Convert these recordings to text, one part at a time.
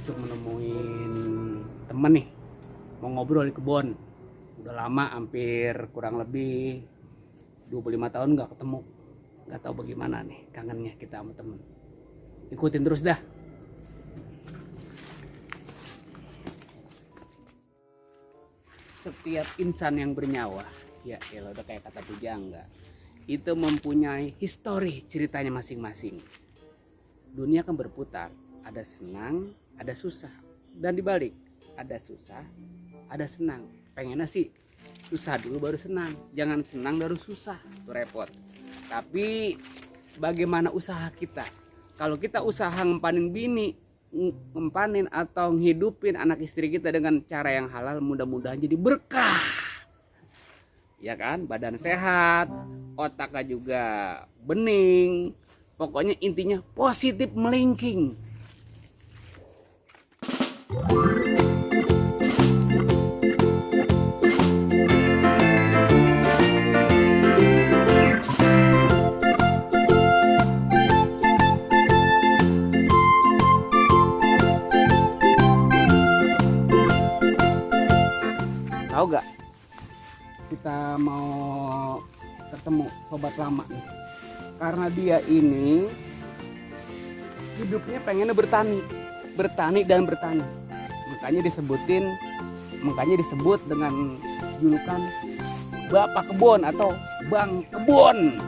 Untuk menemuin temen nih, mau ngobrol di kebun. Udah lama, hampir kurang lebih 25 tahun nggak ketemu. Nggak tahu bagaimana nih kangennya kita sama temen. Ikutin terus dah. Setiap insan yang bernyawa, ya udah kayak kata pujangga, itu mempunyai histori ceritanya masing-masing. Dunia kan berputar, ada senang, ada susah, dan dibalik ada susah, ada senang. Pengennya sih susah dulu baru senang, jangan senang baru susah, itu repot. Tapi bagaimana usaha kita? Kalau kita usaha ngempanin bini, ngempanin atau ngehidupin anak istri kita dengan cara yang halal, mudah-mudahan jadi berkah. Ya kan, badan sehat, otaknya juga bening. Pokoknya intinya positif melingking. Tahu gak? Kita mau ketemu sobat lama nih. Karena dia ini hidupnya pengennya bertani dan bertani. Makanya disebut dengan julukan Bapak Kebon atau Bang Kebon.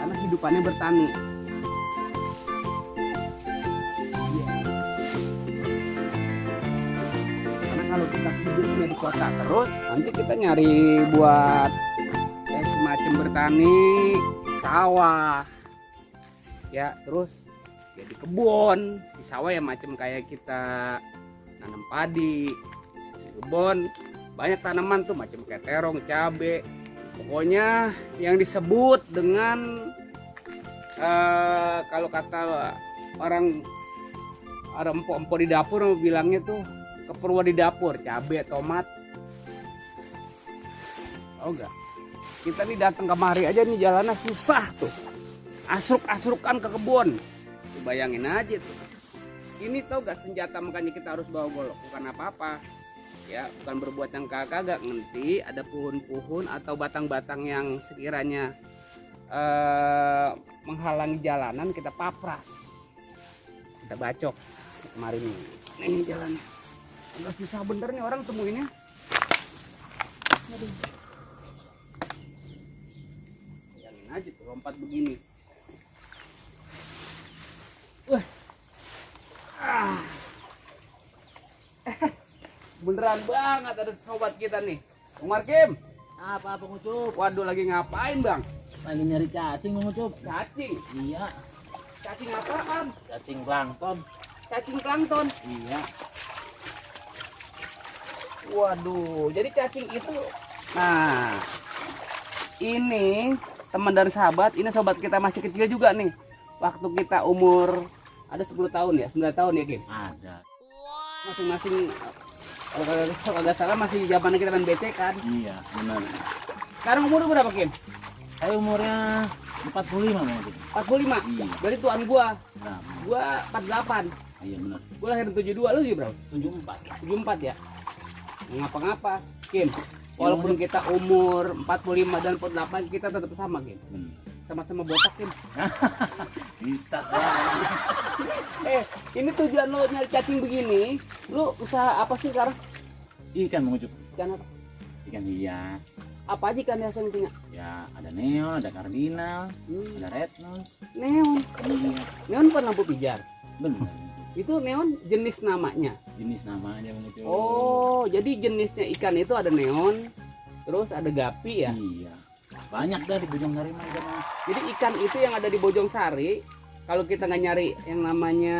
Karena hidupannya bertani. Karena kalau kita hidupnya di kota terus, nanti kita nyari buat semacam bertani, sawah, ya terus ya di kebun, di sawah ya macam kayak kita nanam padi, di kebun banyak tanaman tuh macam kayak terong, cabe, pokoknya yang disebut dengan kalau kata orang empok-empok di dapur bilangnya tuh keperluan di dapur, cabe, tomat. Tahu gak? Kita nih datang kemari aja nih jalannya susah tuh. Asruk-asrukan ke kebun. Tuh bayangin aja tuh. Ini tau gak senjata, makanya kita harus bawa golok. Bukan apa-apa. Ya, bukan berbuat yang kagak ngerti. Ada pohon-pohon atau batang-batang yang sekiranya menghalangi jalanan, kita papras. Kita bacok. Kemarin nih jalannya. Agak susah bener nih orang temuinnya. Aduh. Aja tuh lompat begini. Beneran banget ada sobat kita nih. Bang Markim. Apa Bang Ucup? Waduh, lagi ngapain Bang? Lagi nyari cacing Bang Ucup. Cacing? Iya. Cacing apaan? Cacing plankton. Cacing plankton? Iya. Waduh, jadi cacing itu. Nah, ini teman dan sahabat, ini sobat kita masih kecil juga nih. Waktu kita umur ada 10 tahun ya, 9 tahun ya Kim? Ada. Masing-masing, kalau nggak salah masih zaman kita main BC kan? Iya, benar. Sekarang umur berapa Kim? Saya umurnya 45 Bang Ucup. 45? Iya. Berarti tuan gua. Nah, Gua 48. iya benar. Gua lahir 72, lu juga berapa? 74. 74 ya? Ngapa-ngapa Kim? Walaupun kita umur 45 dan 48, kita tetap sama Kim. Benar. Sama-sama botak Kim. Bisa kan? Ini tujuan lo nyari cacing begini, lu usaha apa sih sekarang? Ikan Bang Ucup. Ikan apa? Ikan hias. Apa aja ikan biasa punya? Ya, ada neon, ada kardinal, ada red nose. Neon. Iya, Neon bukan lampu pijar. benar. Itu neon jenis namanya. Jenis namanya Bang Ucup. Oh, jadi jenisnya ikan itu ada neon, terus ada gapi ya. Iya. Banyak dah di Bojongsari mah ikan. Jadi ikan itu yang ada di Bojongsari, kalau kita nggak nyari yang namanya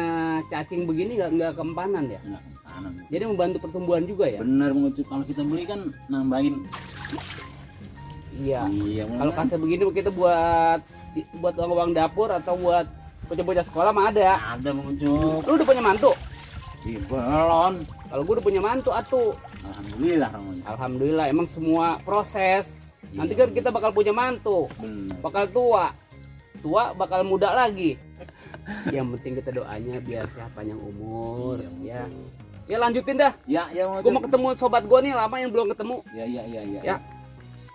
cacing begini nggak kempanan ya. Enggak kanan. Jadi membantu pertumbuhan juga ya. Bener mengucup, kalau kita beli kan nambahin. Iya. Iya. Kalau kasih begini kita buat uang dapur atau buat bocah-bocah sekolah mah ada. ada mengucup. Lu udah punya mantu? Di belon. Kalau gue udah punya mantu atuh. Alhamdulillah namanya. Alhamdulillah, emang semua proses. Iya, Nanti kan kita bakal punya mantu, bener. bakal tua bakal muda lagi. Yang penting kita doanya biar sehat panjang umur, Iya, ya. Ya lanjutin dah. Ya, ya Gue mau ketemu sobat gue nih, lama yang belum ketemu. Ya. Ya.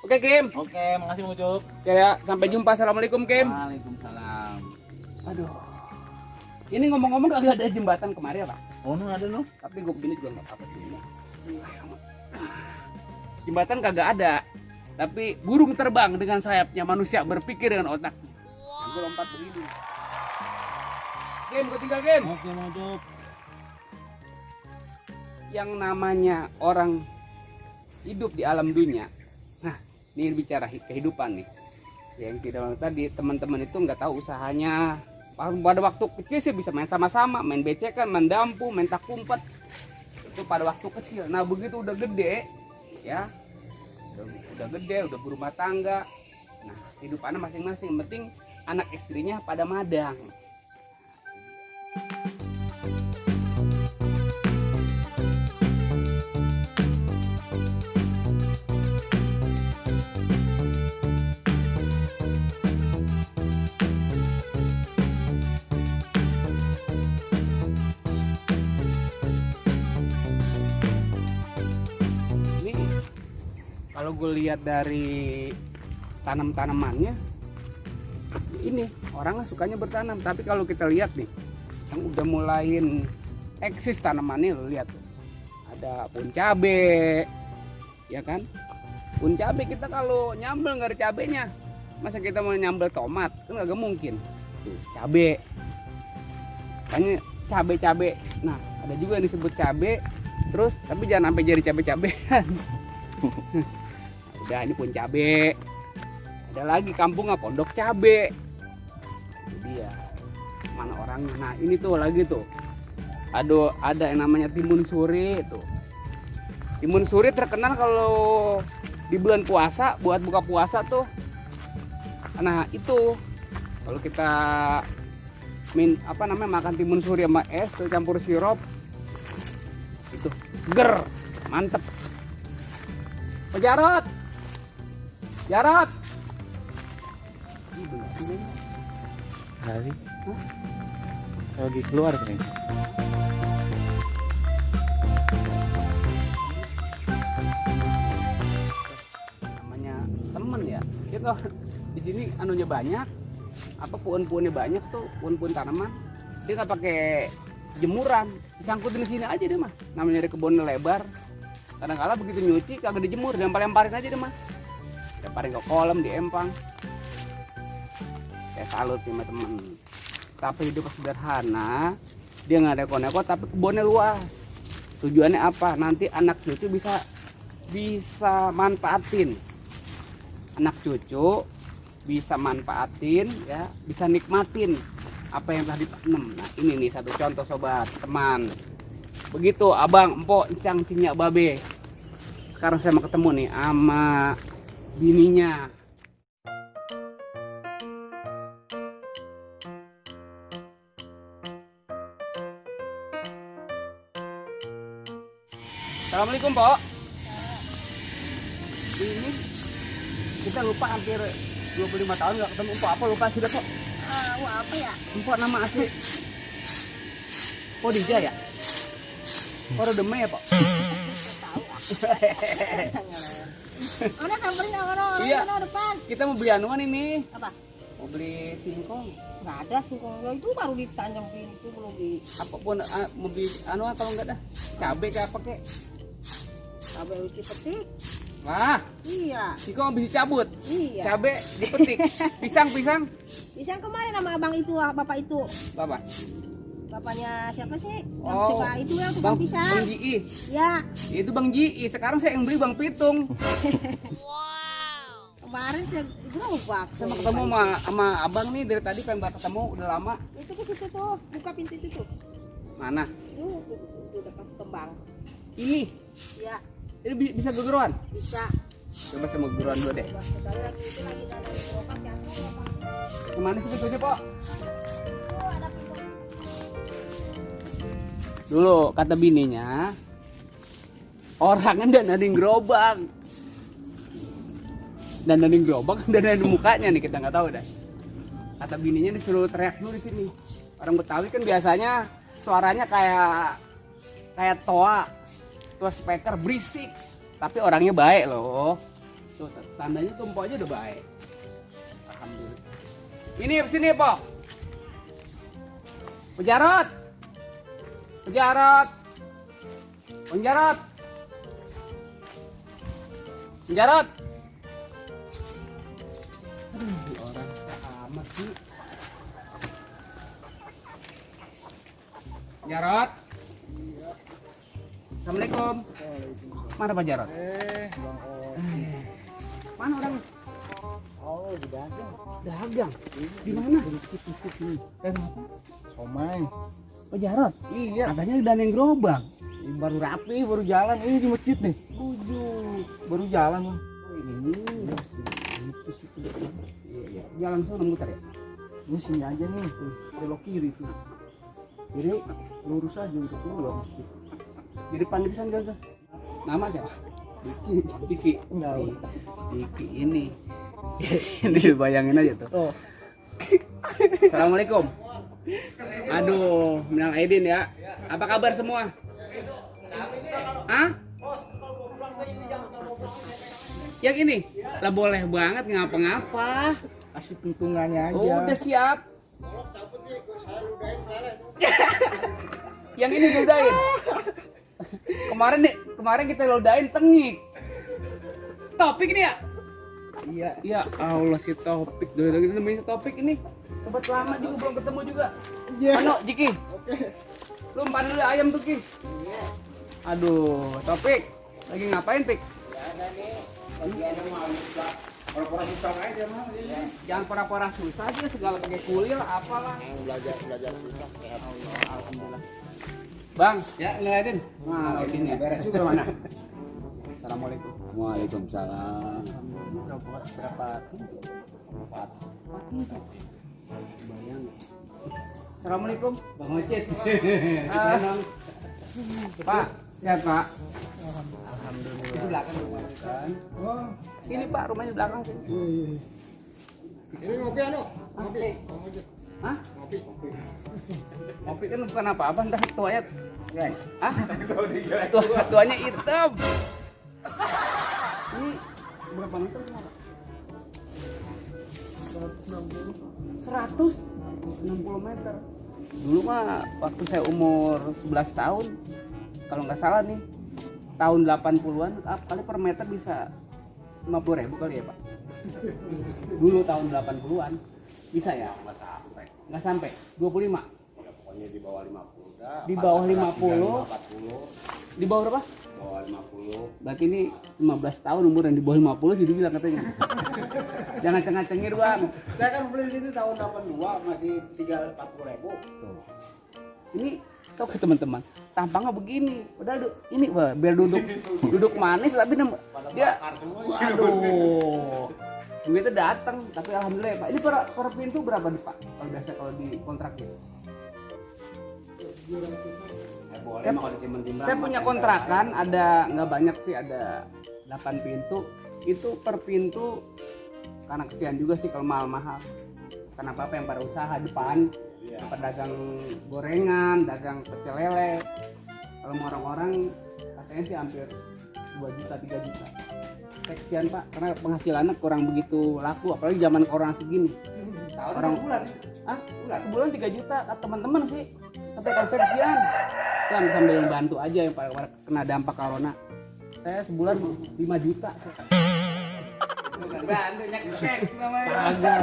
Oke Kim. Oke, makasih mengucup. Oke ya, sampai jumpa. Assalamualaikum Kim. Waalaikumsalam. Aduh. Ini ngomong-ngomong kagak ada jembatan kemarin apa? Oh, nu ada lu. Tapi gue begini juga nggak apa-apa sih. Jembatan kagak ada. Tapi burung terbang dengan sayapnya, manusia berpikir dengan otaknya. Yang gue lompat begini. Kim, gue tinggal Kim. Oke, mengucup. Yang namanya orang hidup di alam dunia. Nah, ini bicara kehidupan nih. Yang tidak tadi teman-teman itu nggak tahu usahanya. Pada waktu kecil sih bisa main sama-sama, main becekan, main dampu, main tak kumpet. Itu pada waktu kecil. Nah, begitu udah gede, ya, udah gede, udah berumah tangga. Nah, kehidupannya masing-masing. Yang penting anak istrinya pada madang. Kalau gue lihat dari tanam-tanamannya, ini orang sukanya bertanam. Tapi kalau kita lihat nih, yang udah mulain eksis tanamannya, lo lihat tuh. Ada pohon cabe, ya kan? Pohon cabe kita kalau nyambel nggak ada cabenya, masa kita mau nyambel tomat kan nggak mungkin. Tuh, cabe, makanya cabe-cabe. Nah, ada juga yang disebut cabe, terus tapi jangan sampai jadi cabe-cabean. Udah, ini pun cabe. Ada lagi kampung pondok cabe. Itu dia. Mana orangnya? Nah, ini tuh lagi tuh. Ada yang namanya timun suri tuh. Timun suri terkenal kalau di bulan puasa buat buka puasa tuh. Nah, itu kalau kita makan timun suri sama es tuh campur sirup. Itu seger, mantep. Oh, Jarot. Hari. Lagi keluar nih. Namanya temen ya. Itu di sini anunya banyak. Apa pohon-pohonnya banyak tuh, pohon-pohon tanaman. Dia nggak pakai jemuran, disangkutin di sini aja deh mah. Namanya dari kebunnya lebar. Kadang-kala begitu nyuci kagak dijemur, lempar-lemparin aja deh mah. Lemparin ke kolam, di empang. Saya salut sama temen. Tapi hidup sederhana, dia nggak ada neko-neko tapi kebunnya luas. Tujuannya apa? Nanti anak cucu bisa manfaatin. Anak cucu bisa manfaatin, ya, bisa nikmatin apa yang telah ditanam. Nah, ini nih satu contoh sobat, teman. Begitu abang, empok, encang, cinya, babe. Sekarang saya mau ketemu nih sama bininya. Assalamualaikum, Pok. Ini kita lupa hampir 25 tahun nggak ketemu. Pok, apa lupa sudah, Pok? Apa ya? Pok, nama asli Pok Dija ya? Pok Rodeme ya, Pok? Tahu. Mana samperin orang Iya. depan. Kita mau beli anuan ini. Apa? Mau beli singkong. Nggak ada sih ya itu baru ditanam itu belum di Apapun mau beli anuan kalau nggak dah. Cabai kayak apa kek? cabai uci petik. Wah, Iya. singkong bisa cabut. Iya. Cabai dipetik. Pisang. Pisang kemarin sama abang itu, bapak itu. Bapak. Bapaknya siapa sih? Yang Oh, suka itu ya, Bang, tukang pisang. Bang Ji. Ya, Itu Bang Ji. Sekarang saya yang beli Bang Pitung. kemarin saya gerobak. Sama ketemu sama abang nih dari tadi pengen banget ketemu udah lama. Itu ke situ tuh, buka pintu itu tuh. Mana? Itu dekat kembang. Ini. Ya, Ini bisa gegeruan. bisa. Coba saya mau gegeruan dulu deh. Sekali lagi itu lagi ada gerobak jatuh. Kemana sih pintunya, Pak? Oh, ada pintu. Dulu kata bininya orang kan dandanin gerobak. Dandanin gerobak, dandanin mukanya nih kita nggak tahu dah. Kata bininya disuruh teriak dulu di sini. Orang Betawi kan biasanya suaranya kayak toa speaker berisik, tapi orangnya baik loh. Tuh tandanya tuh Mpok aja udah baik. Alhamdulillah. Ini sini Pok. Pejarot. Pejarot. Penjarot. Penjarot. Aduh, orang amat sih. Jarot. Assalamualaikum. Mana Pak Jarot? Bang Mana orang? Oh, di dagang. Dagang. Di mana? Dagang apa? Somai. Pak Jarot. Iya. Katanya udah yang gerobak. Ini baru rapi, baru jalan. Ini di masjid nih. Baru jalan, Bang. Iya. Jalan sana muter ya. Ini sini aja nih, tuh. Belok kiri tuh. Jadi lurus aja untuk keluar masjid. Di depan di sana gak? Nama siapa? Diki. Enggak. Diki ini. Ini bayangin aja tuh. Oh. Assalamualaikum. Aduh, minal aidin ya. Apa kabar semua? Hah? Yang ini? Lah boleh banget ngapa-ngapa. Kasih pintungannya aja. Oh, udah siap. Yang ini ludahin. Kemarin kita ludahin tengik. Topik nih ya? Iya. Ya Allah si Topik. Dari lagi namanya si Topik ini. Sobat lama juga belum ketemu juga. Iya. Ano, Jiki? Lu umpan dulu ayam tuh, Ki. Aduh, Topik. Lagi ngapain, Pik? Pura-pura susah aja mah. Jangan pura-pura susah aja segala pakai kulir apalah. Belajar susah sehat. Allah, alhamdulillah. Bang, ya ngeliatin. Nah, ini ya. Beres juga mana? Assalamualaikum. Waalaikumsalam. Berapa pintu? Empat pintu. Bayang. Assalamualaikum, Bang Ocit. Pak, sehat Pak? Alhamdulillah. Di belakang rumahnya kan? Oh, Sini Pak, rumahnya di belakang sini. ini ngopi anu? Ngopi. Ngopi. Hah? Ngopi. Ngopi kan bukan apa-apa, entah tuanya. Hah? Tuanya hitam. Ini berapa meter semua Pak? 160 meter. Dulu mah waktu saya umur 11 tahun, kalau nggak salah nih, tahun 80-an kali per meter bisa 50.000 kali ya Pak. Dulu tahun 80-an bisa ya? Nggak sampai 25. Ya, pokoknya di bawah 50 dah. Di bawah 50. 40. Di bawah berapa? Bawah 50. Berarti ini 15 tahun umur yang di bawah 50 sih dibilang katanya. Jangan cengah-cengir Bang. Saya kan beli sini tahun 82 masih 40.000. Tuh. Ini tau ke teman-teman, tampangnya begini. Padahal ini wah, biar duduk manis tapi dia waduh. Duitnya datang, tapi alhamdulillah ya Pak. Ini per pintu berapa nih Pak? Kalau biasa kalau di kontrak gitu. Saya punya kontrakan ada nggak banyak sih, ada 8 pintu. Itu per pintu karena kesian juga sih kalau mahal-mahal. Kenapa apa yang pada usaha depan, pedagang gorengan, dagang pecel lele. Kalau mau orang-orang katanya sih hampir 2 juta 3 juta. Kesian Pak, karena penghasilannya kurang begitu laku, apalagi zaman corona segini. Orang bulan? Ah, sebulan 3 juta kata teman-teman sih. Tapi kalau saya kesian, sambil bantu aja yang pada kena dampak corona. Saya sebulan 5 juta. Bantu nyek namanya. Agak.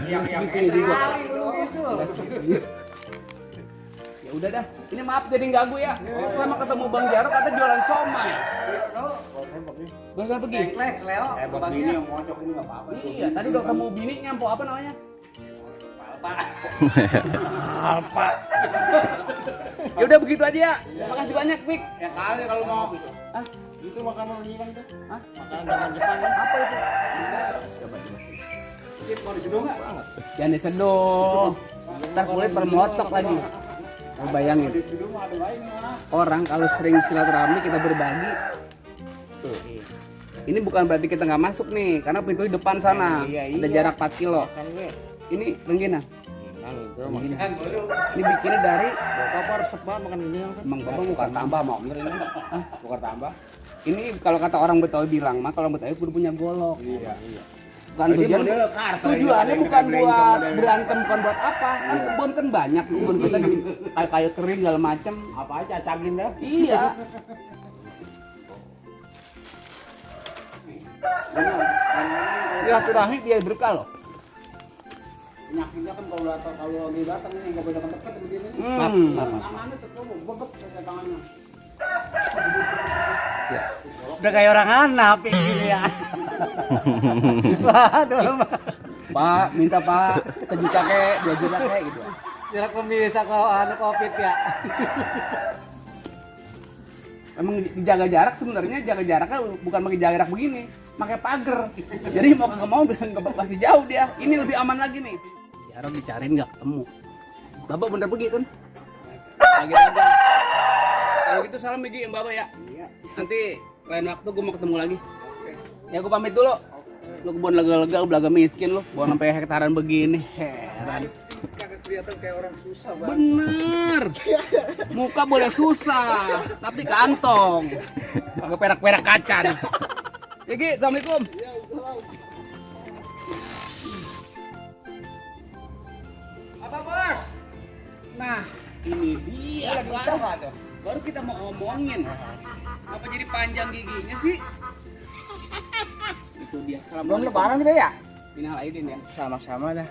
Yang juga. Ya udah dah, ini maaf jadi ganggu ya. Saya mau ketemu Bang Jarot kata jualan somai. Gak usah pergi. Leo. Begini yang mocok ini enggak apa-apa. Iya, tadi udah ketemu bini nyampo apa namanya? Apa? Ya udah begitu aja ya. Makasih banyak, Pik. Ya kali kalau mau gitu. Ah, Itu makanan Jepang tuh. hah? Makanan zaman Jepang. Apa itu? Coba jelasin. Ini mau diseduh enggak? Jangan diseduh. Ntar kulit permotok lagi. Lu bayangin. Diseduh mah ada lain mah. Orang kalau sering silaturahmi kita berbagi. Tuh. Ini bukan berarti kita nggak masuk nih, karena pintu di depan sana. Iya, Ada iya. jarak 4 kilo. Kan gue. Ini rengginang. Makan dulu. Ini bikinnya dari Bapak resep banget makan ini kan. Emang Bapak bukan tambah mau ini. Bukan tambah. Ini kalau kata orang Betawi bilang mah kalau Betawi kudu punya golok. Iya, iya. Bukan tujuan, tujuannya bukan buat berantem, bukan buat apa. Kan kebun kan banyak, kebun kita di kayu kering segala macem. Apa aja cagin dah. Iya. Silaturahmi dia berkah loh. Penyakitnya kan kalau lagi datang ini enggak boleh dekat begini. Tangannya tertutup, bebek kayak tangannya. Udah kayak orang anak ini ya. Waduh, Pak, minta Pak sejuta kek, 2 juta kek gitu. jarak pemirsa kalau anu Covid ya. Emang dijaga jarak sebenarnya jaga jaraknya bukan pakai jarak begini, pakai pagar. Jadi mau kagak mau bilang masih jauh dia. Ini lebih aman lagi nih. Jarang dicariin nggak ketemu. Bapak bener pergi kan? Lagi aja. Kalau gitu salam bagi Bapak ya. Iya. Nanti lain waktu gue mau ketemu lagi. Ya gue pamit dulu. Lu kebun lega-lega, lu belaga miskin lu. Buang sampai hektaran begini. Heran. Kagak kelihatan kayak orang susah banget. Bener. Muka boleh susah, tapi kantong. Kagak perak-perak kaca nih. Gigi, assalamualaikum. Apa bos? Nah, ini dia. Lagi Kan? usaha tuh. Baru kita mau ngomongin. Apa jadi panjang giginya sih? Itu dia. Belum Assalamualaikum. lebaran kita ya? Minal aidin ya. Sama-sama dah.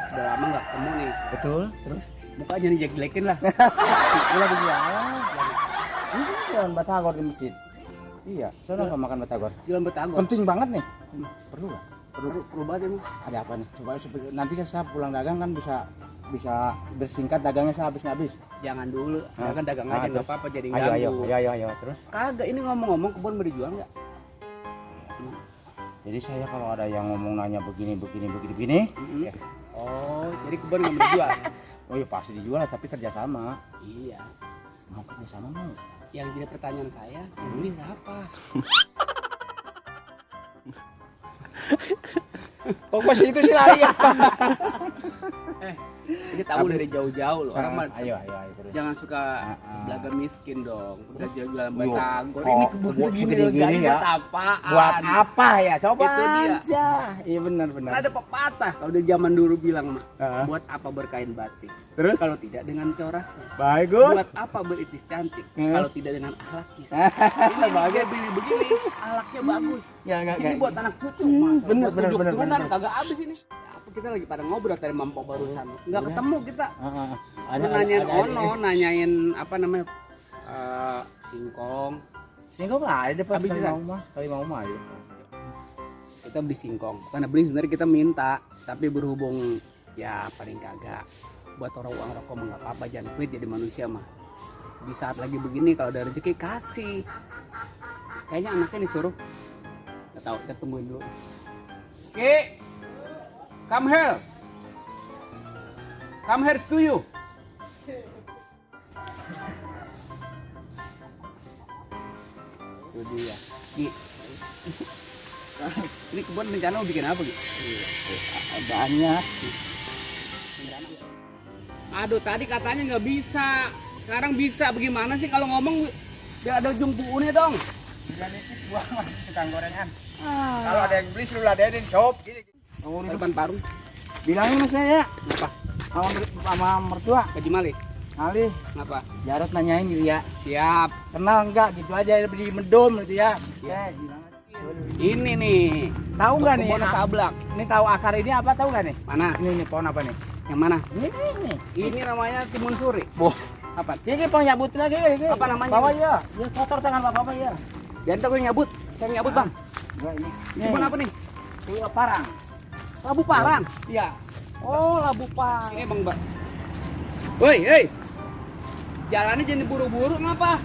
Udah lama nggak ketemu nih. Betul. Terus? Mukanya nih jelek-jelekin lah. Gue lagi jualan. Ini jualan batagor di masjid. Iya, soalnya apa makan batagor? Jualan betagor. Penting banget nih. Perlu nggak? Perlu banget emang. Ada apa nih? Coba nanti kan saya pulang dagang kan bisa bersingkat dagangnya saya habis. Jangan dulu. Ya kan dagang Nah, aja nggak terus? apa-apa jadi Ayo, ganggu. terus. Kagak, ini ngomong-ngomong kebun mau dijual nggak? Jadi saya kalau ada yang ngomong nanya begini, Mm-mm. ya. Oh, jadi kebun nggak mau dijual? Oh ya pasti dijual tapi kerjasama. Iya. Mau kerjasama mau? Yang jadi pertanyaan saya, yang beli siapa? Kok masih itu sih lari ya? Ini tahu dari jauh-jauh loh. Orang mah Ayo terus. jangan suka Ah. belaga miskin dong. Udah jualan Yo. batagor. Oh, Ini kebun kebun segini segini loh, guys. ya. Buat apaan? Buat apa ya? Coba Itu dia. aja. Iya benar. Kan ada pepatah kalau di zaman dulu bilang mah. Ah. Buat apa berkain batik? Terus? Kalau tidak dengan corak. Bagus. Buat apa beritis cantik? Hmm. Kalau tidak dengan akhlaknya. Ini bagus begini, akhlaknya bagus. Ya enggak Ini buat anak cucu, Mas. bener, Buat tujuh bener, keturunan bener. kagak habis ini. Ya, apa kita lagi pada ngobrol tadi mampok barusan. Enggak Iya. ketemu kita. Ada Nanyain ono, nanyain apa namanya? Singkong. Singkong ada pas Habis sekali kan? mau mas, sekali mau mah ayo. Kita beli singkong. Karena beli sebenarnya kita minta, tapi berhubung ya paling kagak. Buat orang uang rokok mah nggak apa-apa, jangan pelit jadi manusia mah. Di saat lagi begini kalau ada rezeki kasih. Kayaknya anaknya disuruh. Nggak tahu, kita tungguin dulu. Ki, come here. Come here to you. Itu dia. Ki. Ini kebun rencana mau bikin apa Ki? Banyak. Aduh, tadi katanya nggak bisa. Sekarang bisa. Bagaimana sih kalau ngomong biar ada jumpuunnya dong? Dan itu buah mas tukang gorengan. Ah. Kalau ada yang beli suruh ladenin cop. Oh, depan parung. Bilangin mas saya Kenapa? sama mertua Haji Malik. kali Kenapa? Jarot nanyain gitu ya. Siap. Kenal enggak gitu aja di Medom gitu ya. Ya, bilang aja. Ini nih. Tahu nggak nih? Kebun sablak. Ini tahu akar ini apa tahu nggak nih? Mana? Ini pohon apa nih? Yang mana? Ini. Ini namanya timun suri. Boh. Apa? Ini penyabut lagi. Ini. Apa namanya? Bawa ya. Ini kotor tangan bapak ya. Jangan gue nyabut. Saya nyabut bang. Enggak ini. Timun apa nih? Ini parang. Labu parang. Iya. Oh, labu parang. Ini bang Mbak. Woi, hei. Jalannya jangan buru-buru ngapa?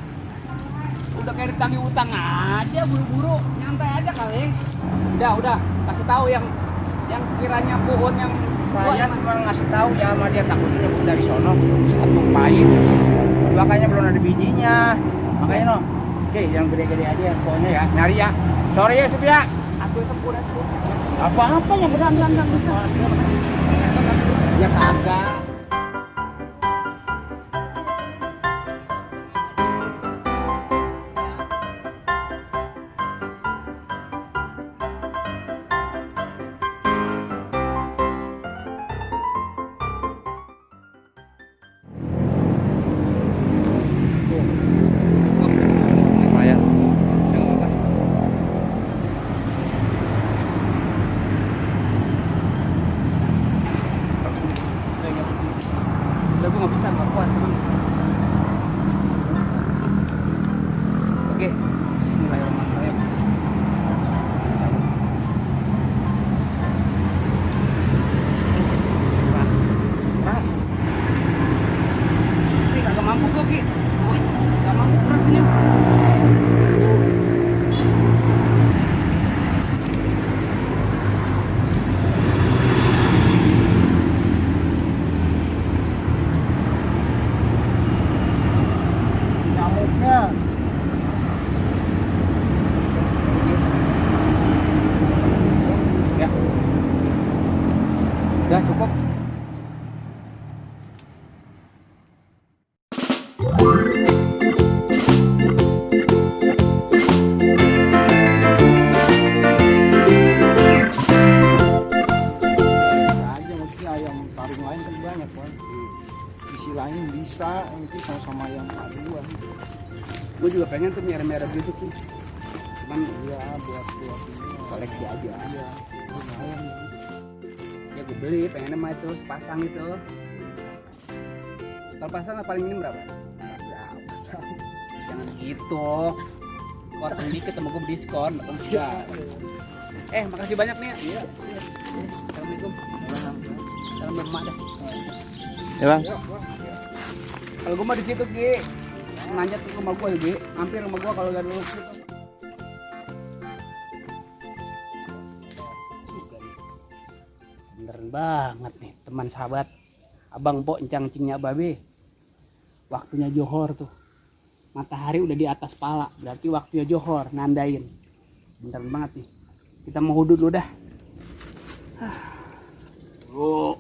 Udah kayak ditagih utang aja buru-buru. Nyantai aja kali. Udah. Kasih tahu yang sekiranya pohon yang Saya cuma ngasih tahu ya sama dia takut nyebut dari sono. Satu pahit. Dua kayaknya belum ada bijinya. Makanya no. Oke, yang gede-gede aja pokoknya ya. Nyari ya. Sorry ya, Sup ya. aku sempurna. Apa-apa yang benar bisa. Ya kagak. Lumayan. Udah gue nggak bisa, nggak kuat emang. Oke, Bismillahirrahmanirrahim. Keras. Ini kagak mampu gue Ki. Nggak mampu keras ini. Nyamuknya. Ya. Udah cukup. Bisa aja maksudnya ayam taring lain kan banyak kan. Isi lain bisa itu sama-sama ayam paduan. Gue juga pengen tuh merah-merah gitu tuh. Cuman Iya buat ini. koleksi aja. Iya. Lumayan. Ya gue beli, pengennya mah itu sepasang itu. Kalau pasang paling minim berapa? Jangan gitu. Korban dikit sama gue diskon. Ya. Makasih banyak nih. Iya. Assalamualaikum. Salam bermak dah. Ya bang. Kalau gue mah di situ Ki. Manjat ke rumah gue Ki. Hampir rumah gue kalau gak dulu gitu. Beneran banget nih teman sahabat. Abang Pok encang-encingnya babe. Waktunya johor tuh. Matahari udah di atas pala. Berarti waktunya johor, nandain. Beneran banget nih. Kita mau hudud dulu dah. Oh.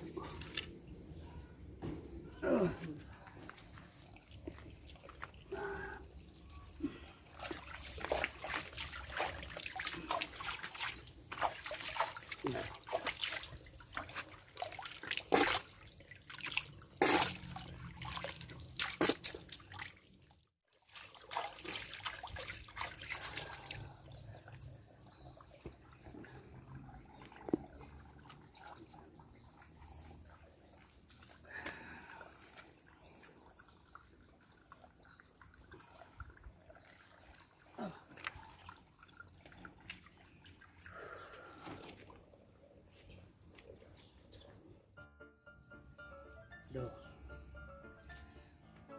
Duh.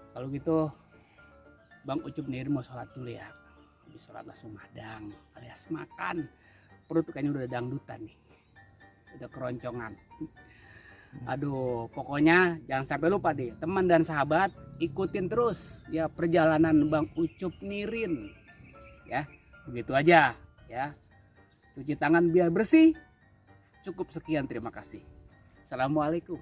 Kalau gitu Bang Ucup nih mau sholat dulu ya. Habis sholat langsung madang alias makan. Perut tuh kayaknya udah dangdutan nih. Udah keroncongan. Aduh, pokoknya jangan sampai lupa deh, teman dan sahabat ikutin terus ya perjalanan Bang Ucup Nirin. Ya, begitu aja ya. Cuci tangan biar bersih. Cukup sekian, terima kasih. Assalamualaikum.